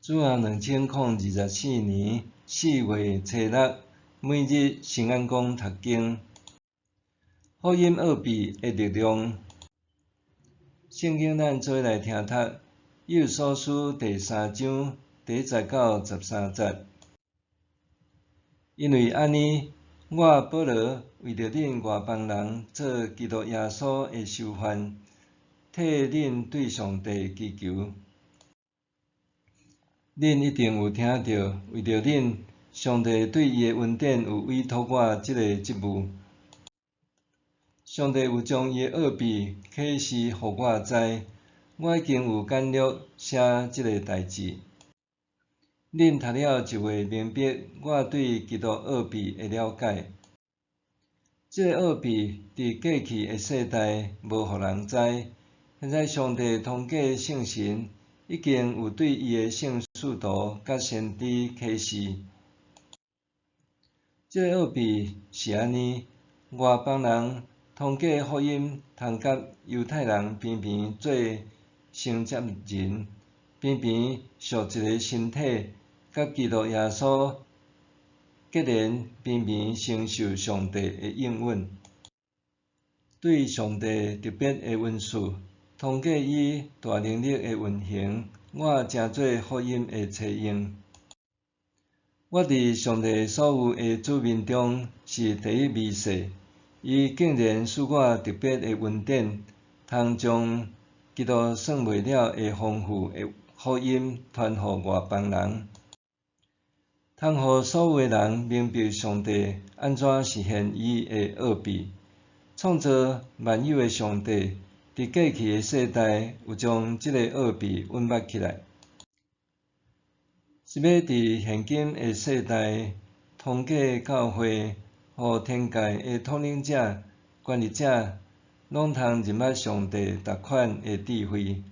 主後2024年4月初六，每日新眼光讀經，福音奧秘的力量。聖經咱做伙來聽讀《以弗所書》第三章第一節到十三節。因為按呢，我保羅為著恁外邦人做基督耶穌的囚犯，替恁對上帝祈求。恁一定有聽著，為著恁，上帝對伊的恩典有委託我這个職務。上帝有將伊的奧秘啟示予我知，我已經有簡略寫這个代誌。恁讀了就會明白我對基督奧秘的了解。這个奧秘佇過去的世代無予人知，現在上帝通過聖神已經有對伊的聖使徒佮先知啟示。這个奧秘是按呢：外邦人通過福音，通佮猶太人平平做承接人，平平屬一个身體，佮基督耶穌結連，平平承受上帝的應允。對上帝特別的恩賜，通過伊大能力的運行，我成做福音的冊用。我佇上帝所有的子民中是第一微細，伊竟然賜我特別的恩典，通將基督算袂了的豐富的福音傳予外邦人，通予所有的人明白上帝按怎實現伊的奧秘。創造萬有的上帝，佇過去的世代有將這个奧秘隱密起來，是欲佇現今的世代，通過教會，予天界的統領者、權力者，攏通認捌上帝逐款的智慧。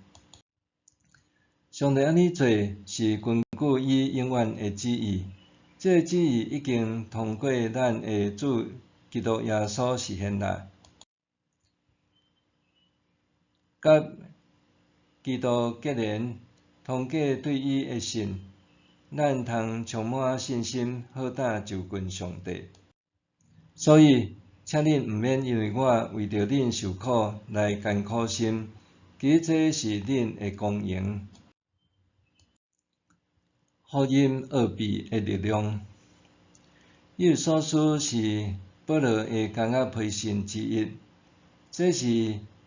上帝按呢做，是根據伊永遠的旨意。這个旨意已經通過咱的主基督耶穌實現啦。佮基督結連，通過對伊的信，咱通充滿信心，好膽就近上帝。所以，請恁毋免因為我為著恁受苦來艱苦心，其實這是恁的光榮。福音奧秘的力量，以弗所書是保羅的監獄批信之一。這是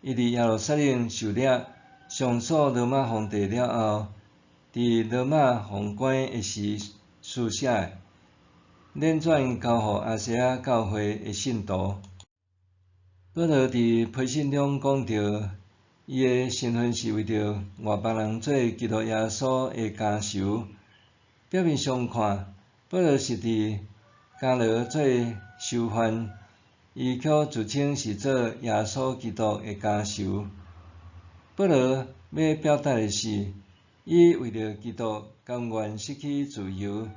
伊佇耶路撒冷受掠，上訴羅馬皇帝了後，佇羅馬封關的時書寫的，輾轉交予亞細亞教會的信徒。保羅佇批信中講著，伊的身份是為著外邦人做基督耶穌的監囚。表面上看，保羅是佇監牢做囚犯，伊卻自稱是做耶穌基督的監囚。保羅欲表達的是，伊為著基督甘願失去自由，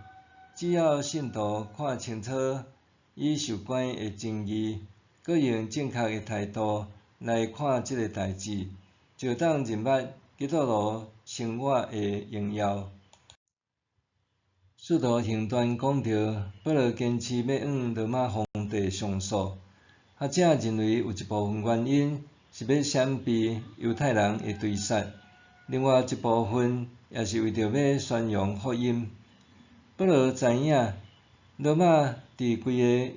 只要信徒看清楚伊受關的真義，閣用正確的態度來看這个代誌，就當認捌基督徒生活的榮耀。使徒行傳講著，保羅堅持欲向羅馬皇帝上訴。學者認為有一部分原因是欲閃避猶太人的追殺，另外一部分也是為著欲宣揚福音。保羅知影羅馬佇規个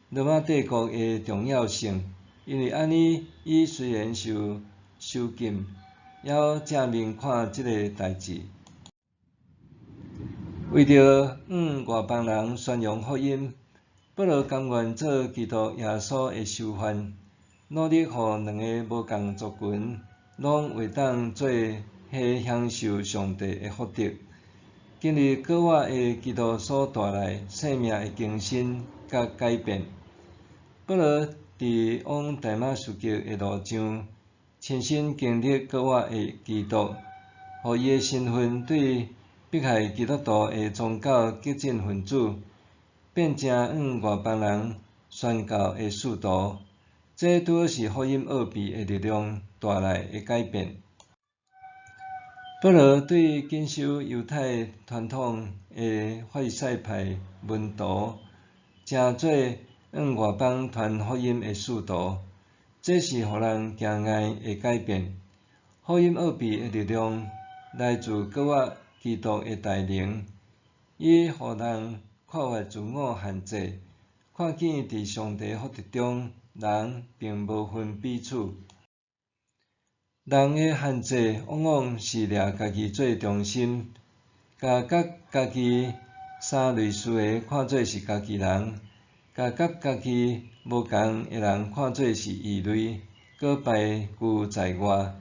羅馬帝國的重要性，因為按呢，伊雖然受囚禁，猶閣正面看這个代誌。為著向外邦人宣揚福音，保羅甘願做基督耶穌的囚犯，努力予兩个無仝族群攏會當做伙享受上帝的福德，經歷閣活的基督所帶來生命的更新佮改變。保羅佇往大馬士革的路上，親身經歷閣活的基督，予伊的身份對迫害基督徒的宗教激進分子，變成向外邦人宣教的使徒。這拄好是福音奧秘的力量帶來的改變。保羅對謹守猶太傳統的法利賽派門徒，成做向外邦傳福音的使徒，這是予人驚訝的改變。福音奧秘的力量來自閣活基督的大能，伊予人跨越自我限制，看見佇上帝福澤中，人並無分彼此。人的限制往往是掠家己做中心，共佮家己衫類似的看做是家己人，共佮家己無仝的人看做是異類，閣排拒在外。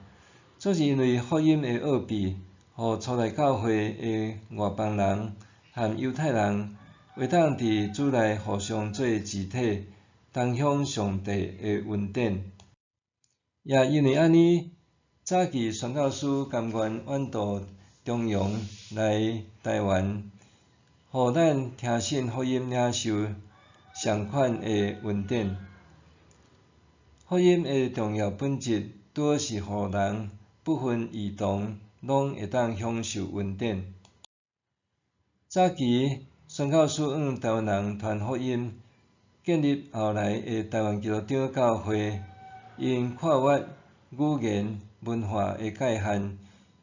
這是因為福音的奧秘，予初代教會的外邦人和猶太人會當佇主內互相做肢體，同享上帝的恩典。也因為按呢，早期宣教師甘願遠渡重洋來台灣，予咱聽信福音領受相款的恩典。福音的重要本質，拄好是予人不分異同，攏會當享受恩典。早期宣教師向台灣人傳福音，建立後來的台灣基督長教會，𪜶跨越語言、文化的界限，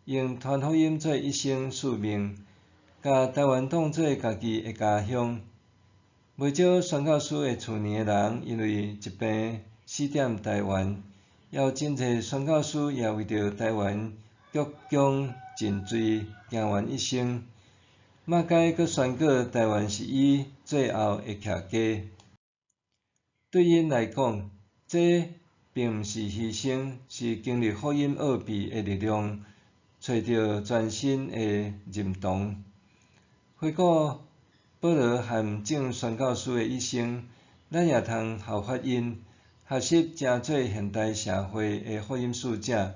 用傳福音做一生使命，共台灣當做家己的家鄉。袂少宣教師的厝邊的人，因為疾病死踮台灣，也有真濟宣教師也為著台灣鞠躬盡瘁，行完一生。馬偕閣宣告台灣是伊最後的徛家。對𪜶來講，這並毋是犧牲，是經歷福音奧秘的力量，揣著全新的認同。回顧保羅和眾宣教師的一生，咱也通效法𪜶，學習成做現代社會的福音使者。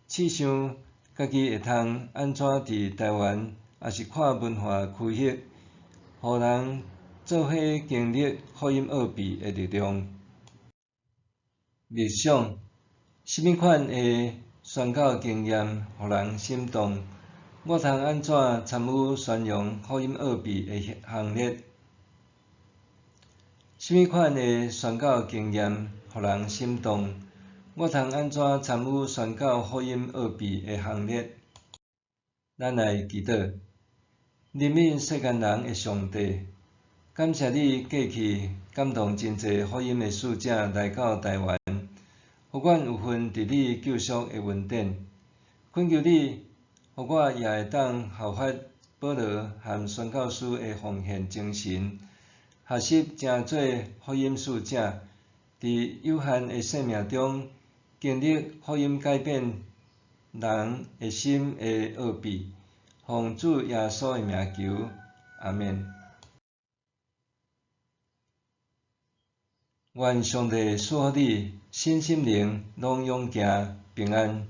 試想家己會通按怎佇台灣，抑是跨文化區域，予人做伙經歷福音奧秘的力量。默想，啥物款的宣教經驗予人心動？我通按怎參與宣揚福音奧秘的行列？啥物款的宣教經驗予人心動？我通按怎參與宣教福音奧秘的行列？咱來祈禱，憐憫世間人的上帝，感謝你過去感動真濟福音的使者來到台灣，予阮有份佇你救贖的恩典。懇求你，予我也會當效法保羅和宣教師的奉獻精神，學習成做福音使者，佇有限的生命中經歷福音改變人的心的奧秘。奉主耶穌的名求，阿們。願上帝賜福你，身心靈攏勇健平安。